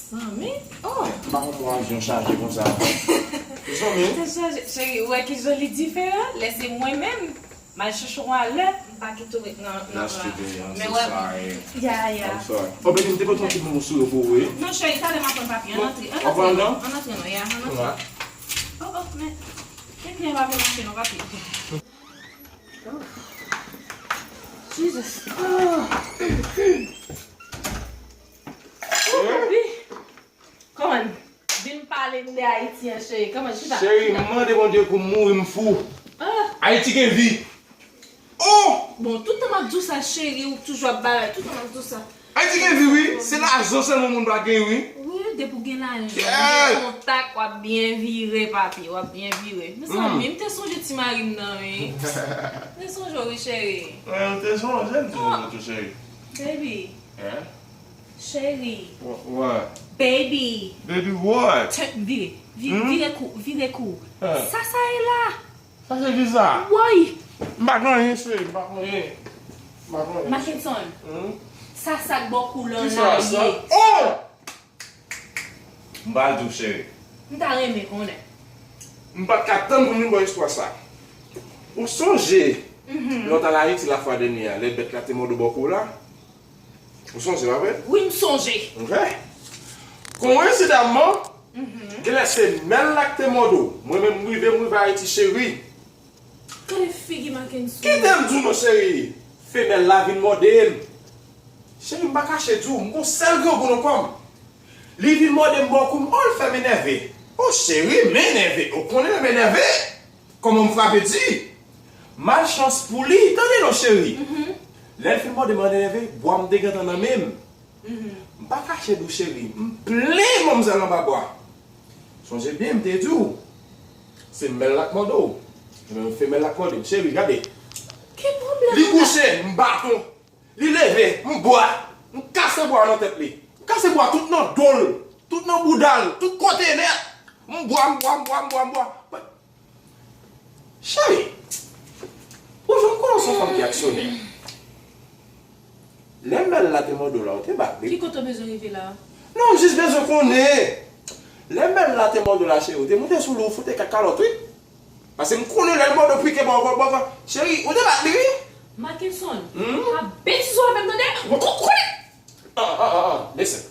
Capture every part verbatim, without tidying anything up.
Zanmi? Oh! M pa konn pou avyon chaje konsa. Zanmi? Te chaje, cheri, ou wè ki jan li diferan? Lè se mwen menm, m al chèche yon alè, m pa kite w ret nan, nan, nan. That's too bad. I'm so sorry. Yeah, yeah. I'm sorry. Oh, baby, m te pote yon ti moso pou ou, wi. Non, cheri, talè m ap pran papi. Ann antre, ann antre non, ann antre non, yeah, ann antre. Oh, oh, men, gen klyen pa vle mache non, papi. Jesus. Oh, papi. Kòman? Vin pale m de Ayiti an, cheri. Kòman, chita? Cheri, m mande Bondye pou m mouri, m fou. Ah. Ayiti gen vi. Oh! Bon, tout tan m ap di w sa, cheri, ou toujou ap bagay. Tout tan m ap di w sa. Ayiti gen vi, wi. Se lajan sèlman moun pa gen, wi. Wi, depi w gen lajan, w gen kontak, w ap byen vire, papi. W ap byen vire. Mezanmi, m te sonje ti mari m nan, wi. M te sonje w, wi, cheri. Wi, m te sonje l tou, tou, cheri. Baby. Hein? Cheri. Wha-, what? Baby. Baby what? Tè-, vire. Vi-, vire kou, vire kou. Hein? Sa sa ye la? Sa se ki sa? Woy! M pa konn anyen, cheri, m pa konn anyen. M pa konn anyen. Mackenson. Hmm? Sa sa k bò kou lan la ye. Ki sa sa? Oh! M pral di w, cheri. M ta renmen konnen. M pa t ka tann pou m vin ba w istwa sa. Ou sonje, lè w t al Ayiti lafwa dènye a, lè bèt la te mòde w bò kou la? Ou sonje, pa vre? Wi, m sonje. Ok. Koyensidaman, genlè se mèl la k te mòde w. Mwen menm, m rive, m rive Ayiti, cheri. Gade figi Mackenson. Kite m di w non, cheri. Femèl la vin mòde m. Cheri, m pa kache di w, m gon sèl grangou nan kò m. Li vin mòde m bò kou m, oh, l fè m enève. Oh, cheri, m enève. Ou konnen lè m enève? Kòman m frape di? Malchans pou li, tande non, cheri. Lè l fin mòde m, m enève, bwa m te gentan nan men m. M pa kache di w, cheri, m plen manmzèl anba bwa. Sonje byen, m te di w, se mèl la k mòde w. Ebyen, m femèl la k mòde m. Cheri, gade. Ki pwoblèm ou gen? Li kouche, m baton. Li leve, m bwa. M kase bwa nan tèt li. M kase bwa tout nan do l, tout nan bouda l, tout kote nèt. M bwa, m bwa, m bwa, m bwa, m bwa. Cheri, ou jwenn konnen w se yon fanm ki aksyonè. Lè mèl la te mòde w la, ou te bat li. Ki kote w bezwen rive la? Non, m jis bezwen konnen. Lè mèl la te mòde w la, cheri, ou te moute sou li, ou foute kèk kalòt, wi. Paske m konnen lè l mòde w pike bò, bò, bò, bò. Cheri, ou te bat li, wi. Mackenson, pa betize w avè m, tande? Ou kou-, konnen! Ah, ah, ah, ah, listen.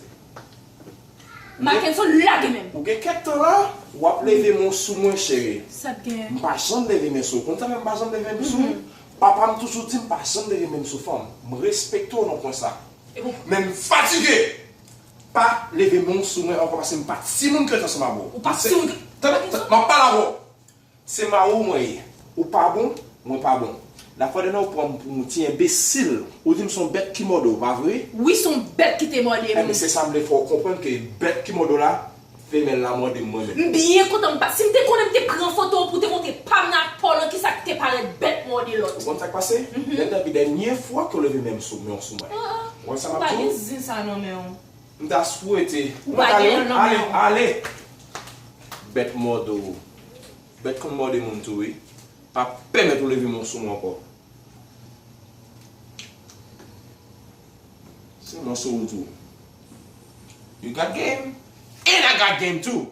Mackenson, lage men m. Ou gen kèk tan la, w ap leve men w sou mwen, cheri. Sa t gen? M pa janm leve men sou ou. Konn sa fè m pa janm leve men sou ou? Papa m toujou di m pa janm leve men m sou fanm. M respekte w nan pwen sa. Men m fatige. Pa leve men w sou mwen ankò paske m pa timoun ke w t ansanm avè w. Ou pa timoun ke... Tande, m ap pale avè w. Se mari w mwen ye. Ou pa bon, mwen pa bon. Lafwa dènye a ou pran m pou yon ti enbesil. Ou di m se yon bèt ki mòde w, pa vre? Wi, se yon bèt ki te mòde m. Ebyen, se sa m vle fè w konprann ke bèt ki mòde w la, femèl la mòde m mwen menm. M byen kontan m pa. Si m te konnen, m te pran foto w pou te montre pa m nan ak paw lan kisa ki te parèt bèt mòde lòt. Ou konn sa k pase? Lè depi dènye fwa ke w leve men m sou, men w sou mwen. Ou konn sa m ap di w? Ou pa gen zen sa nan men w. M ta swete. Ou pa gen l nan men w. Ale, ale. Bèt mòde w. Bèt konn mòde moun tou, wi. Pa pèmèt ou leve men w sou mwen ankò. Se mwen sou ou tou. You got game? And I got game too.